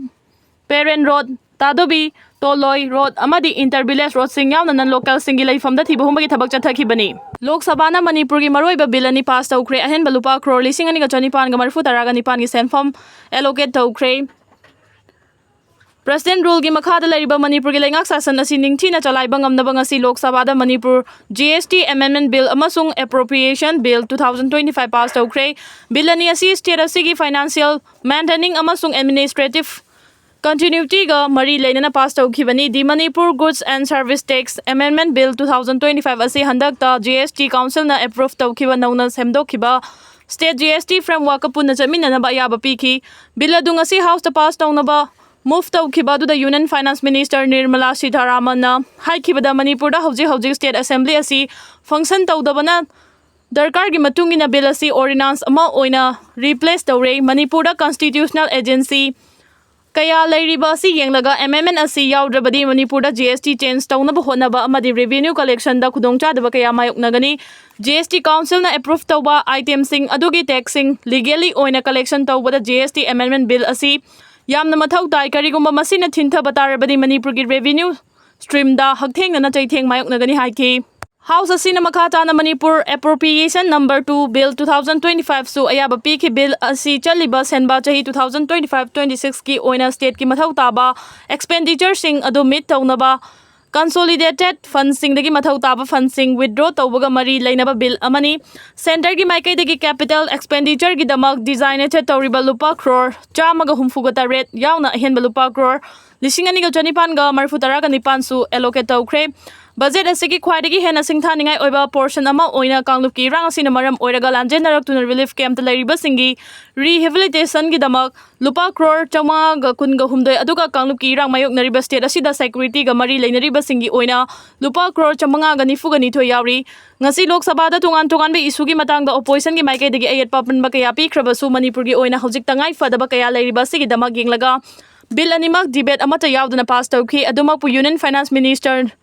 ꯄꯦꯔꯦꯟ ꯔꯣꯗ, ꯇꯥꯗꯣꯕꯤ, ꯇꯣꯂꯣꯏ ꯔꯣꯗ ꯑꯃꯗꯤ inter village roadꯁꯤꯡ ꯌꯥꯎꯅ non-localꯁꯤꯡꯒꯤ ꯂꯩꯐꯝꯗ ꯊꯤꯕ ꯍꯨꯝꯕꯒꯤ ꯊꯕꯛ ꯆꯠꯊꯈꯤꯕꯅꯤ꯫ ꯂꯣꯛ ꯁꯚꯥꯅ ꯃꯅꯤꯄꯨꯔꯒꯤ ꯃꯔꯨꯑꯣꯏꯕ bill ꯑꯅꯤ pass ꯇꯧꯈ꯭ꯔꯦ꯫ ꯑꯍꯦꯟꯕ ꯂꯨꯄꯥ crore ꯂꯤꯁꯤꯡ ꯑꯅꯤꯒ ꯆꯅꯤꯄꯥꯟꯒ ꯃꯔꯤꯐꯨ ꯇꯔꯥꯒ ꯅꯤꯄꯥꯟꯒꯤ ꯁꯦꯟꯐꯝ allocate ꯇꯧꯈ꯭ꯔꯦ꯫ President ruleꯒꯤ ꯃꯈꯥꯗ ꯂꯩꯔꯤꯕ ꯃꯅꯤꯄꯨꯔꯒꯤ ꯂꯩꯉꯥꯛ ꯁꯥꯁꯟ ꯑꯁꯤ ꯅꯤꯡꯊꯤꯅ ꯆꯂꯥꯏꯕ ꯉꯝꯅꯕ ꯉꯁꯤ ꯂꯣꯛ ꯁꯚꯥꯗ ꯃꯅꯤꯄꯨꯔ GST Amendment Bill ꯑꯃꯁꯨꯡ Appropriation Bill two thousand twenty five pass ꯇꯧꯈ꯭ꯔꯦ꯫ Bill ꯑꯅꯤ ꯑꯁꯤ state ꯑꯁꯤꯒꯤ financial maintaining ꯑꯃꯁꯨꯡ administrative continuityꯒ ꯃꯔꯤ ꯂꯩꯅꯅ pass ꯇꯧꯈꯤꯕꯅꯤ꯫ The Manipur Goods and Service Tax Amendment Bill two thousand twenty five ꯑꯁꯤ ꯍꯟꯗꯛꯇ GST Councilꯅ approve ꯇꯧꯈꯤꯕ ꯅꯧꯅ ꯁꯦꯝꯗꯣꯛꯈꯤꯕ state GST frameworkꯀ ꯄꯨꯟꯅ ꯆꯠꯃꯤꯟꯅꯅꯕ ꯑꯌꯥꯕ ꯄꯤꯈꯤ꯫ Bill ꯑꯗꯨ ꯉꯁꯤ Houseꯇ pass ꯇꯧꯅꯕ ꯃꯨꯚ ꯇꯧꯈꯤꯕ ꯑꯗꯨꯗ ꯌꯨꯅꯤꯌꯟ ꯐꯥꯏꯅꯥꯟꯁ ꯃꯤꯅꯤꯁꯇꯔ ꯅꯤꯔꯃꯂꯥ ꯁꯤꯊꯥꯔꯥꯃꯟꯅ ꯍꯥꯏꯈꯤꯕꯗ ꯃꯅꯤꯄꯨꯔꯗ ꯍꯧꯖꯤꯛ ꯍꯧꯖꯤꯛ ꯁ꯭ꯇꯦꯠ ꯑꯦꯁꯦꯝꯕ꯭ꯂꯤ ꯑꯁꯤ ꯐꯪꯁꯟ ꯇꯧꯗꯕꯅ ꯗꯔꯀꯥꯔꯒꯤ ꯃꯇꯨꯡ ꯏꯟꯅ ꯕꯤꯜ ꯑꯁꯤ ꯑꯣꯔꯗꯤꯅꯥꯟꯁ ꯑꯃ ꯑꯣꯏꯅ ꯔꯤꯄ꯭ꯂꯦꯁ ꯇꯧꯔꯦ꯫ ꯃꯅꯤꯄꯨꯔꯗ ꯀꯟꯁꯇꯤꯇ꯭ꯌꯨꯁꯅꯦꯜ ꯑꯦꯖꯦꯟꯁꯤ ꯀꯌꯥ ꯂꯩꯔꯤꯕ ꯑꯁꯤ ꯌꯦꯡꯂꯒ ꯑꯦꯃꯦꯟꯃꯦꯟ ꯑꯁꯤ ꯌꯥꯎꯗ꯭ꯔꯕꯗꯤ ꯃꯅꯤꯄꯨꯔꯗ ꯖꯤ ꯑꯦꯁ ꯇꯤ ꯆꯦꯟꯖ ꯇꯧꯅꯕ ꯍꯣꯠꯅꯕ ꯑꯃꯗꯤ ꯔꯦꯚꯤꯅ꯭ꯌꯨ ꯀꯂꯦꯛꯁꯟꯗ ꯈꯨꯗꯣꯡꯆꯥꯗꯕ ꯀꯌꯥ ꯃꯥꯌꯣꯛꯅꯒꯅꯤ꯫ ꯖꯤ ꯑꯦꯁ ꯇꯤ ꯀꯥꯎꯟꯁꯤꯜꯅ ꯑꯦꯄ꯭ꯔꯨꯚ ꯇꯧꯕ ꯑꯥꯏꯇꯦꯝꯁꯤꯡ ꯑꯗꯨꯒꯤ ꯇꯦꯛꯁꯁꯤꯡ ꯂꯤꯒꯦꯂꯤ ꯑꯣꯏꯅ ꯀꯂꯦꯛꯁꯟ ꯇꯧꯕꯗ ꯖꯤ ꯑꯦꯁ ꯇꯤ ꯑꯦꯃꯦꯟꯃꯦꯟ ꯕꯤꯜ ꯑꯁꯤ ꯌꯥꯝꯅ ꯃꯊꯧ ꯇꯥꯏ꯫ ꯀꯔꯤꯒꯨꯝꯕ ꯃꯁꯤꯅ ꯊꯤꯟꯊꯕ ꯇꯥꯔꯕꯗꯤ ꯃꯅꯤꯄꯨꯔꯒꯤ ꯔꯦꯚꯤꯅ꯭ꯌꯨ ꯁ꯭ꯇ꯭ꯔꯤꯝꯗ ꯍꯛꯊꯦꯡꯅꯅ ꯆꯩꯊꯦꯡ ꯃꯥꯌꯣꯛꯅꯒꯅꯤ ꯍꯥꯏꯈꯤ꯫ ꯍꯥꯎꯁ ꯑꯁꯤꯅ ꯃꯈꯥ ꯇꯥꯅ Manipur appropriation number two bill two thousand twenty ꯐꯥꯏꯚꯁꯨ ꯑꯌꯥꯕ ꯄꯤꯈꯤ꯫ ꯕꯤꯜ ꯑꯁꯤ ꯆꯠꯂꯤꯕ ꯁꯦꯟꯕ ꯆꯍꯤ two thousand twenty five twenty ꯁꯤꯛꯁꯀꯤ ꯑꯣꯏꯅ ꯁ꯭ꯇꯦꯠꯀꯤ ꯃꯊꯧ ꯇꯥꯕ ꯑꯦꯛꯁꯄꯦꯟꯗꯤꯆꯔꯁꯤꯡ ꯑꯗꯨ ꯃꯤꯠ ꯇꯧꯅꯕ ꯀꯟꯁꯣꯂꯤꯗꯦꯇꯦꯗ ꯐꯟꯁꯤꯡꯗꯒꯤ ꯃꯊꯧ ꯇꯥꯕ ꯐꯟꯁꯤꯡ ꯋꯤꯗ꯭ꯔꯣ ꯇꯧꯕꯒ ꯃꯔꯤ ꯂꯩꯅꯕ ꯕꯤꯜ ꯑꯃꯅꯤ꯫ ꯁꯦꯟꯇꯔꯒꯤ ꯃꯥꯏꯀꯩꯗꯒꯤ ꯀꯦꯄꯤꯇꯦꯜ ꯑꯦꯛꯁꯄꯦꯟꯗꯤꯆꯔꯒꯤꯗꯃꯛ ꯗꯤꯖꯥꯏꯅꯦꯇꯦꯗ ꯇꯧꯔꯤꯕ ꯂꯨꯄꯥ ꯀ꯭ꯔꯣꯔ ꯆꯥꯝꯃꯒ ꯍꯨꯝꯐꯨꯒ ꯇꯔꯦꯠ ꯌꯥꯎꯅ ꯑꯍꯦꯟꯕ ꯂꯨꯄꯥ ꯀ꯭ꯔꯣꯔ ꯂꯤꯁꯤꯡ ꯑꯅꯤꯒ ꯆꯅꯤꯄꯥꯟꯒ ꯃꯔꯤꯐꯨ ꯇꯔꯥꯒ ꯅꯤꯄꯥꯟꯁꯨ ꯑꯦꯂꯣꯀꯦꯠ ꯇꯧꯈ꯭ꯔꯦ꯫ ꯕꯖꯦꯠ ꯑꯁꯤꯒꯤ ꯈ꯭ꯋꯥꯏꯗꯒꯤ ꯍꯦꯟꯅ ꯁꯤꯡꯊꯥꯅꯤꯡꯉꯥꯏ ꯑꯣꯏꯕ ꯄꯣꯔꯁꯟ ꯑꯃ ꯑꯣꯏꯅ ꯀꯥꯡꯂꯨꯞꯀꯤ ꯏꯔꯥꯡ ꯑꯁꯤꯅ ꯃꯔꯝ ꯑꯣꯏꯔꯒ ꯂꯥꯟꯖꯦꯟꯅꯔꯛꯇꯨꯅ ꯔꯤꯂꯤꯐ ꯀꯦꯝꯞꯇ ꯂꯩꯔꯤꯕꯁꯤꯡꯒꯤ ꯔꯤꯍꯦꯕꯤꯂꯤꯇꯦꯁꯟꯒꯤꯗꯃꯛ ꯂꯨꯄꯥ ꯀ꯭ꯔꯣꯔ ꯆꯥꯝꯃꯉꯥꯒ ꯀꯨꯟꯒ ꯍꯨꯝꯗꯣꯏ, ꯑꯗꯨꯒ ꯀꯥꯡꯂꯨꯞꯀꯤ ꯏꯔꯥꯡ ꯃꯥꯌꯣꯛꯅꯔꯤꯕ ꯁ꯭ꯇꯦꯠ ꯑꯁꯤꯗ ꯁꯦꯀ꯭ꯌꯨꯔꯤꯇꯤꯒ ꯃꯔꯤ ꯂꯩꯅꯔꯤꯕꯁꯤꯡꯒꯤ ꯑꯣꯏꯅ ꯂꯨꯄꯥ ꯀ꯭ꯔꯣꯔ ꯆꯥꯝꯃꯉꯥꯒ ꯅꯤꯐꯨꯒ ꯅꯤꯊꯣꯏ ꯌꯥꯎꯔꯤ꯫ ꯉꯁꯤ ꯂꯣꯛ ꯁꯚꯥꯗ ꯇꯣꯉꯥꯟ ꯇꯣꯉꯥꯟꯕ ꯏꯁꯨꯒꯤ ꯃꯇꯥꯡꯗ ꯑꯣꯄꯣꯖꯤꯁꯟꯒꯤ ꯃꯥꯏꯀꯩꯗꯒꯤ ꯑꯌꯦꯠꯄ ꯑꯄꯟꯕ ꯀꯌꯥ ꯄꯤꯈ꯭ꯔꯕꯁꯨ, ꯃꯅꯤꯄꯨꯔꯒꯤ ꯑꯣꯏꯅ ꯍꯧꯖꯤꯛ ꯇꯉꯥꯏ ꯐꯗꯕ ꯀꯌꯥ ꯂꯩꯔꯤꯕ ꯑꯁꯤꯒꯤꯗꯃꯛ ꯌꯦꯡꯂꯒ ꯕꯤꯜ ꯑꯅꯤꯃꯛ ꯗꯤꯕꯦꯠ ꯑꯃꯠꯇ ꯌꯥꯎꯗꯅ ꯄꯥꯁ ꯇꯧꯈꯤ꯫ ꯑꯗꯨꯃꯛꯄꯨ ꯌꯨꯅꯤꯌꯟ ꯐꯥꯏꯅꯥꯟꯁ ꯃꯤꯅꯤꯁꯇꯔ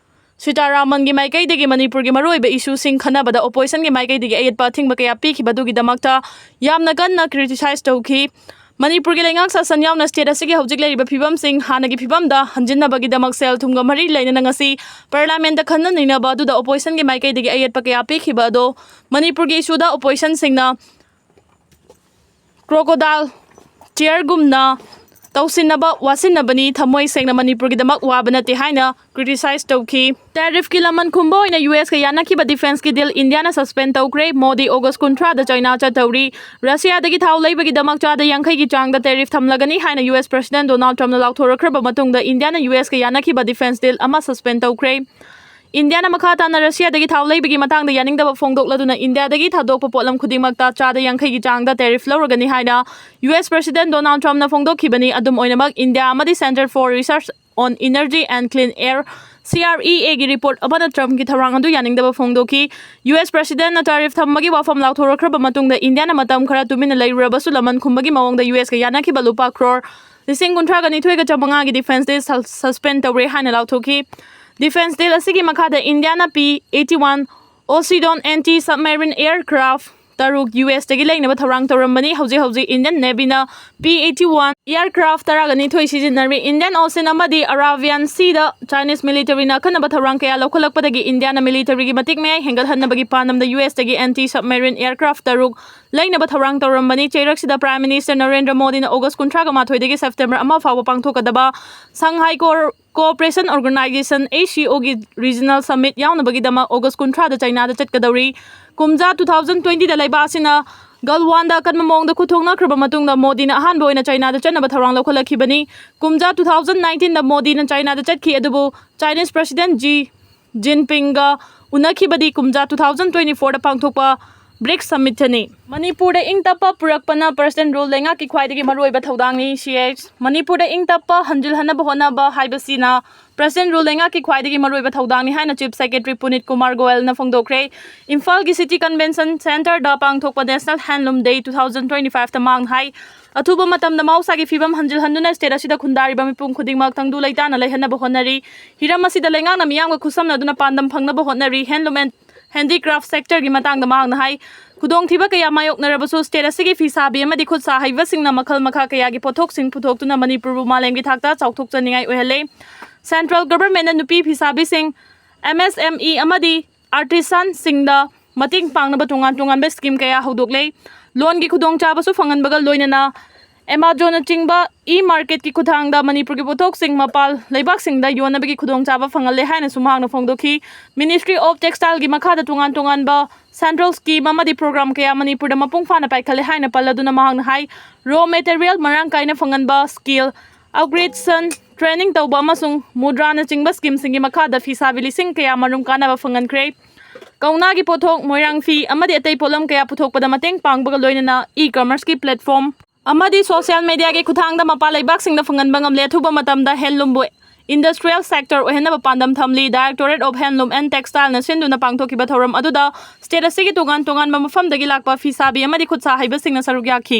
ꯁꯤꯇꯥꯔꯥꯃꯟꯒꯤ ꯃꯥꯏꯀꯩꯗꯒꯤ ꯃꯅꯤꯄꯨꯔꯒꯤ ꯃꯔꯨꯑꯣꯏꯕ ꯏꯁꯨꯁꯤꯡ ꯈꯟꯅꯕꯗ ꯑꯣꯄꯣꯖꯤꯁꯟꯒꯤ ꯃꯥꯏꯀꯩꯗꯒꯤ ꯑꯌꯦꯠꯄ ꯑꯊꯤꯡꯕ ꯀꯌꯥ ꯄꯤꯈꯤꯕꯗꯨꯒꯤꯗꯃꯛꯇ ꯌꯥꯝꯅ ꯀꯟꯅ ꯀ꯭ꯔꯤꯇꯤꯁꯥꯏꯖ ꯇꯧꯈꯤ꯫ ꯃꯅꯤꯄꯨꯔꯒꯤ ꯂꯩꯉꯥꯛ ꯁꯥꯁꯟ ꯌꯥꯎꯅ ꯁ꯭ꯇꯦꯠ ꯑꯁꯤꯒꯤ ꯍꯧꯖꯤꯛ ꯂꯩꯔꯤꯕ ꯐꯤꯕꯝꯁꯤꯡ ꯍꯥꯟꯅꯒꯤ ꯐꯤꯕꯝꯗ ꯍꯟꯖꯤꯟꯅꯕꯒꯤꯗꯃꯛ ꯁꯦꯜ ꯊꯨꯝꯒ ꯃꯔꯤ ꯂꯩꯅꯅ ꯉꯁꯤ ꯄꯥꯔꯂꯥꯃꯦꯟꯠꯇ ꯈꯟꯅ ꯅꯩꯅꯕ ꯑꯗꯨꯗ ꯑꯣꯄꯣꯖꯤꯁꯟꯒꯤ ꯃꯥꯏꯀꯩꯗꯒꯤ ꯑꯌꯦꯠꯄ ꯀꯌꯥ ꯄꯤꯈꯤꯕ ꯑꯗꯣ ꯃꯅꯤꯄꯨꯔꯒꯤ ꯏꯁꯨꯗ ꯑꯣꯄꯣꯖꯤꯁꯟꯁꯤꯡꯅ ꯀ꯭ꯔꯣꯀꯣꯗꯥꯏꯜ ꯇꯤꯌꯔꯒꯨꯝꯅ ꯇꯧꯁꯤꯟꯅꯕ ꯋꯥꯁꯤꯟꯅꯕꯅꯤ, ꯊꯃꯣꯏ ꯁꯦꯡꯅ ꯃꯅꯤꯄꯨꯔꯒꯤꯗꯃꯛ ꯋꯥꯕ ꯅꯠꯇꯦ ꯍꯥꯏꯅ ꯀ꯭ꯔꯤꯇꯤꯁꯥꯏꯖ ꯇꯧꯈꯤ꯫ ꯇꯦꯔꯤꯐꯀꯤ ꯂꯃꯟ ꯈꯨꯝꯕ ꯑꯣꯏꯅ ꯌꯨ ꯑꯦꯁꯀ ꯌꯥꯅꯈꯤꯕ ꯗꯤꯐꯦꯟꯁꯀꯤ ꯗꯤꯜ ꯏꯟꯗꯤꯌꯥꯅ ꯁꯁꯄꯦꯟ ꯇꯧꯈ꯭ꯔꯦ꯫ ꯃꯣꯗꯤ ꯑꯣꯒꯁ ꯀꯨꯟꯊ꯭ꯔꯥꯗ ꯆꯥꯏꯅꯥ ꯆꯠꯇꯧꯔꯤ꯫ ꯔꯁꯤꯌꯥꯗꯒꯤ ꯊꯥꯎ ꯂꯩꯕꯒꯤꯗꯃꯛ ꯆꯥꯗ ꯌꯥꯡꯈꯩꯒꯤ ꯆꯥꯡꯗ ꯇꯦꯔꯤꯐ ꯊꯝꯂꯒꯅꯤ ꯍꯥꯏꯅ ꯌꯨ ꯑꯦꯁ ꯄ꯭ꯔꯁꯤꯗꯦꯟꯠ ꯗꯣꯅꯥꯜꯗ ꯇ꯭ꯔꯝꯞꯅ ꯂꯥꯎꯊꯣꯔꯛꯈ꯭ꯔꯕ ꯃꯇꯨꯡꯗ ꯏꯟꯗꯤꯌꯥꯅ ꯌꯨ ꯑꯦꯁꯀ ꯌꯥꯅꯈꯤꯕ ꯗꯤꯐꯦꯟꯁ ꯗꯤꯜ ꯑꯃ ꯁꯁꯄꯦꯟ ꯇꯧꯈ꯭ꯔꯦ꯫ ꯏꯟꯗꯤꯌꯥꯅ ꯃꯈꯥ ꯇꯥꯅ ꯔꯁꯤꯌꯥꯗꯒꯤ ꯊꯥꯎ ꯂꯩꯕꯒꯤ ꯃꯇꯥꯡꯗ ꯌꯥꯅꯤꯡꯗꯕ ꯐꯣꯡꯗꯣꯛꯂꯗꯨꯅ ꯏꯟꯗꯤꯌꯥꯗꯒꯤ ꯊꯥꯗꯣꯛꯄ ꯄꯣꯠꯂꯝ ꯈꯨꯗꯤꯡꯃꯛꯇ ꯆꯥꯗ ꯌꯥꯡꯈꯩꯒꯤ ꯆꯥꯡꯗ tariff ꯂꯧꯔꯒꯅꯤ ꯍꯥꯏꯅ ꯌꯨ ꯑꯦꯁ President Donald Trumpꯅ ꯐꯣꯡꯗꯣꯛꯈꯤꯕꯅꯤ꯫ ꯑꯗꯨꯝ ꯑꯣꯏꯅꯃꯛ, ꯏꯟꯗꯤꯌꯥ ꯑꯃꯗꯤ Center for Research on Energy and Clean Air, C R E Aꯒꯤ report ꯑꯃꯅ Trumpꯀꯤ ꯊꯧꯔꯥꯡ ꯑꯗꯨ ꯌꯥꯅꯤꯡꯗꯕ ꯐꯣꯡꯗꯣꯛꯈꯤ꯫ ꯌꯨ ꯑꯦꯁ Presidentꯅ tariff ꯊꯝꯕꯒꯤ ꯋꯥꯐꯝ ꯂꯥꯎꯊꯣꯔꯛꯈ꯭ꯔꯕ ꯃꯇꯨꯡꯗ ꯏꯟꯗꯤꯌꯥꯅ ꯃꯇꯝ ꯈꯔ ꯇꯨꯃꯤꯟꯅ ꯂꯩꯔꯨꯔꯕꯁꯨ ꯂꯃꯟ ꯈꯨꯝꯕꯒꯤ ꯃꯑꯣꯡꯗ ꯌꯨ ꯑꯦꯁꯀ ꯌꯥꯅꯈꯤꯕ ꯂꯨꯄꯥ ꯀ꯭ꯔꯣꯔ ꯂꯤꯁꯤꯡ ꯀꯨꯟꯊ꯭ꯔꯥꯒ ꯅꯤꯊꯣꯏꯒ ꯆꯥꯃꯉꯥꯒꯤ defence deal ꯁ-, suspend ꯇꯧꯔꯦ ꯍꯥꯏꯅ ꯂꯥꯎꯊꯣꯛꯈꯤ꯫ Defence deal ꯑꯁꯤꯒꯤ ꯃꯈꯥꯗ ꯏꯟꯗꯤꯌꯥꯅ P eighty one Poseidon anti-submarine aircraft ꯇꯔꯨꯛ ꯌꯨ ꯑꯦꯁꯇꯒꯤ ꯂꯩꯅꯕ ꯊꯧꯔꯥꯡ ꯇꯧꯔꯝꯕꯅꯤ꯫ ꯍꯧꯖꯤꯛ ꯍꯧꯖꯤꯛ Indian Navyꯅ P eighty one aircraft ꯇꯔꯥꯒ ꯅꯤꯊꯣꯏ ꯁꯤꯖꯤꯟꯅꯔꯤ꯫ Indian Ocean ꯑꯃꯗꯤ Arabian Seaꯗ Chinese militaryꯅ ꯑꯈꯟꯅꯕ ꯊꯧꯔꯥꯡ ꯀꯌꯥ ꯂꯧꯈꯠꯂꯛꯄꯗꯒꯤ ꯏꯟꯗꯤꯌꯥꯅ militaryꯒꯤ ꯃꯇꯤꯛ ꯃꯌꯥꯏ ꯍꯦꯟꯒꯠꯍꯟꯅꯕꯒꯤ ꯄꯥꯟꯗꯝꯗ ꯌꯨ ꯑꯦꯁꯇꯒꯤ anti-submarine aircraft ꯇꯔꯨꯛ ꯂꯩꯅꯕ ꯊꯧꯔꯥꯡ ꯇꯧꯔꯝꯕꯅꯤ꯫ ꯆꯩꯔꯛꯁꯤꯗ Prime Minister ꯅꯔꯦꯟꯗ꯭ꯔ ꯃꯣꯗꯤꯅ ꯑꯣꯒꯁ ꯀꯨꯟꯊ꯭ꯔꯥꯒ ꯃꯥꯊꯣꯏꯗꯒꯤ ꯁꯦꯞꯇꯦꯝꯕꯔ ꯑꯃ ꯐꯥꯎꯕ ꯄꯥꯡꯊꯣꯛꯀꯗꯕ Shanghai Co-, Cooperation Organization, ACOꯒꯤ regional summit ꯌꯥꯎꯅꯕꯒꯤꯗꯃꯛ ꯑꯣꯒꯁ ꯀꯨꯟꯊ꯭ꯔꯥꯗ ꯆꯥꯏꯅꯥꯗ ꯆꯠꯀꯗꯧꯔꯤ꯫ ꯀꯨꯝꯖꯥ two thousand twentyꯗ ꯂꯩꯕꯥꯛ ꯑꯁꯤꯅ ꯒꯜꯋꯥꯟꯗ ꯑꯀꯟꯕ ꯃꯑꯣꯡꯗ ꯈꯨꯠꯊꯣꯛꯅꯈ꯭ꯔꯕ ꯃꯇꯨꯡꯗ ꯃꯣꯗꯤꯅ ꯑꯍꯥꯟꯕ ꯑꯣꯏꯅ ꯆꯥꯏꯅꯥꯗ ꯆꯠꯅꯕ ꯊꯧꯔꯥꯡ ꯂꯧꯈꯠꯂꯛꯈꯤꯕꯅꯤ꯫ ꯀꯨꯝꯖꯥ two thousand nineteenꯗ ꯃꯣꯗꯤꯅ ꯆꯥꯏꯅꯥꯗ ꯆꯠꯈꯤ, ꯑꯗꯨꯕꯨ Chinese President Xi Jinpingꯒ ꯎꯅꯈꯤꯕꯗꯤ ꯀꯨꯝꯖꯥ two thousand twenty fourꯗ ꯄꯥꯡꯊꯣꯛꯄ BRICS summitꯇꯅꯤ꯫ ꯃꯅꯤꯄꯨꯔꯗ ꯏꯪ ꯇꯞꯄ ꯄꯨꯔꯛꯄꯅ President Rule ꯂꯩꯉꯥꯛꯀꯤ ꯈ꯭ꯋꯥꯏꯗꯒꯤ ꯃꯔꯨꯑꯣꯏꯕ ꯊꯧꯗꯥꯡꯅꯤ꯫ ꯁꯤ ꯑꯦꯆ ꯃꯅꯤꯄꯨꯔꯗ ꯏꯪ ꯇꯞꯄ ꯍꯟꯖꯤꯜꯍꯟꯅꯕ ꯍꯣꯠꯅꯕ ꯍꯥꯏꯕꯁꯤꯅ President Rule ꯂꯩꯉꯥꯛꯀꯤ ꯈ꯭ꯋꯥꯏꯗꯒꯤ ꯃꯔꯨꯑꯣꯏꯕ ꯊꯧꯗꯥꯡꯅꯤ ꯍꯥꯏꯅ Chief Secretary ꯄꯨꯅꯤꯠ ꯀꯨꯃꯥꯔ ꯒꯣꯌꯜꯅ ꯐꯣꯡꯗꯣꯛꯈ꯭ꯔꯦ꯫ ꯏꯝꯐꯥꯜꯒꯤ City Convention Centreꯗ ꯄꯥꯡꯊꯣꯛꯄ National Handloom Day two thousand twenty fiveꯇ ꯃꯍꯥꯛꯅ ꯍꯥꯏ, ꯑꯊꯨꯕ ꯃꯇꯝꯗ ꯃꯍꯧꯁꯥꯒꯤ ꯐꯤꯕꯝ ꯍꯟꯖꯤꯜꯍꯟꯗꯨꯅ state ꯑꯁꯤꯗ ꯈꯨꯟꯗꯥꯔꯤꯕ ꯃꯤꯄꯨꯝ ꯈꯨꯗꯤꯡꯃꯛ ꯇꯪꯗꯨ ꯂꯩꯇꯥꯅ ꯂꯩꯍꯟꯅꯕ ꯍꯣꯠꯅꯔꯤ꯫ ꯍꯤꯔꯝ ꯑꯁꯤꯗ ꯂꯩꯉꯥꯛꯅ ꯃꯤꯌꯥꯝꯒ ꯈꯨꯠꯁꯝꯅꯗꯨꯅ ꯄꯥꯟꯗꯝ ꯐꯪꯅꯕ ꯍꯣꯠꯅꯔꯤ꯫ Handloom and Handicraft sectorꯒꯤ ꯃꯇꯥꯡꯗ ꯃꯍꯥꯛꯅ ꯍꯥꯏ, ꯈꯨꯗꯣꯡꯊꯤꯕ ꯀꯌꯥ ꯃꯥꯌꯣꯛꯅꯔꯕꯁꯨ state ꯑꯁꯤꯒꯤ ꯐꯤꯁꯥꯕꯤ ꯑꯃꯗꯤ ꯈꯨꯠꯁꯥ ꯍꯩꯕꯁꯤꯡꯅ ꯃꯈꯜ ꯃꯈꯥ ꯀꯌꯥꯒꯤ ꯄꯣꯠꯊꯣꯛꯁꯤꯡ ꯄꯨꯊꯣꯛꯇꯨꯅ ꯃꯅꯤꯄꯨꯔꯕꯨ ꯃꯥꯂꯦꯝꯒꯤ ꯊꯥꯛꯇ ꯆꯥꯎꯊꯣꯛꯆꯅꯤꯡꯉꯥꯏ ꯑꯣꯏꯍꯜꯂꯦ꯫ Central Governmentꯅ ꯅꯨꯄꯤ ꯐꯤꯁꯥꯕꯤꯁꯤꯡ, M S M E ꯑꯃꯗꯤ artisanꯁꯤꯡꯗ ꯃꯇꯦꯡ ꯄꯥꯡꯅꯕ ꯇꯣꯉꯥꯟ ꯇꯣꯉꯥꯟꯕ scheme ꯀꯌꯥ ꯍꯧꯗꯣꯛꯂꯦ꯫ Loanꯒꯤ ꯈꯨꯗꯣꯡꯆꯥꯕꯁꯨ ꯐꯪꯍꯟꯕꯒ ꯂꯣꯏꯅꯅ Amazonꯅꯆꯤꯡꯕ e-marketꯀꯤ ꯈꯨꯠꯊꯥꯡꯗ ꯃꯅꯤꯄꯨꯔꯒꯤ ꯄꯣꯠꯊꯣꯛꯁꯤꯡ ꯃꯄꯥꯟ ꯂꯩꯕꯥꯛꯁꯤꯡꯗ ꯌꯣꯟꯅꯕꯒꯤ ꯈꯨꯗꯣꯡꯆꯥꯕ ꯐꯪꯍꯜꯂꯦ ꯍꯥꯏꯅꯁꯨ ꯃꯍꯥꯛꯅ ꯐꯣꯡꯗꯣꯛꯈꯤ꯫ Ministry of Textileꯒꯤ ꯃꯈꯥꯗ ꯇꯣꯉꯥꯟ ꯇꯣꯉꯥꯟꯕ central scheme ꯑꯃꯗꯤ program ꯀꯌꯥ ꯃꯅꯤꯄꯨꯔꯗ ꯃꯄꯨꯡ ꯐꯥꯅ ꯄꯥꯏꯈꯠꯂꯦ ꯍꯥꯏꯅ ꯄꯜꯂꯗꯨꯅ ꯃꯍꯥꯛꯅ ꯍꯥꯏ, raw material ꯃꯔꯥꯡ ꯀꯥꯏꯅ ꯐꯪꯍꯟꯕ, skill upgradation, training ꯇꯧꯕ ꯑꯃꯁꯨꯡ ꯃꯨꯗ꯭ꯔꯥꯅꯆꯤꯡꯕ schemeꯁꯤꯡꯒꯤ ꯃꯈꯥꯗ ꯐꯤꯁꯥꯕꯤ ꯂꯤꯁꯤꯡ ꯀꯌꯥ ꯃꯔꯨꯝ ꯀꯥꯟꯅꯕ ꯐꯪꯍꯟꯈ꯭ꯔꯦ꯫ ꯀꯧꯅꯥꯒꯤ ꯄꯣꯠꯊꯣꯛ, ꯃꯣꯏꯔꯥꯡ ꯐꯤ ꯑꯃꯗꯤ ꯑꯇꯩ ꯄꯣꯠꯂꯝ ꯀꯌꯥ ꯄꯨꯊꯣꯛꯄꯗ ꯃꯇꯦꯡ ꯄꯥꯡꯕꯒ ꯂꯣꯏꯅꯅ e-commerceꯀꯤ platform ꯑꯃꯗꯤ social mediaꯒꯤ ꯈꯨꯠꯊꯥꯡꯗ ꯃꯄꯥꯟ ꯂꯩꯕꯥꯛꯁꯤꯡꯗ ꯐꯪꯍꯟꯕ ꯉꯝꯂꯦ꯫ ꯑꯊꯨꯕ ꯃꯇꯝꯗ handloomꯕꯨ industrial sector ꯑꯣꯏꯍꯟꯅꯕ ꯄꯥꯟꯗꯝ ꯊꯝꯂꯤ꯫ Directorate of Handloom and Textileꯅ ꯁꯤꯟꯗꯨꯅ ꯄꯥꯡꯊꯣꯛꯈꯤꯕ ꯊꯧꯔꯝ ꯑꯗꯨꯗ state ꯑꯁꯤꯒꯤ ꯇꯣꯉꯥꯟ ꯇꯣꯉꯥꯟꯕ ꯃꯐꯝꯗꯒꯤ ꯂꯥꯛꯄ ꯐꯤꯁꯥꯕꯤ ꯑꯃꯗꯤ ꯈꯨꯠꯁꯥ ꯍꯩꯕꯁꯤꯡꯅ ꯁꯔꯨꯛ ꯌꯥꯈꯤ꯫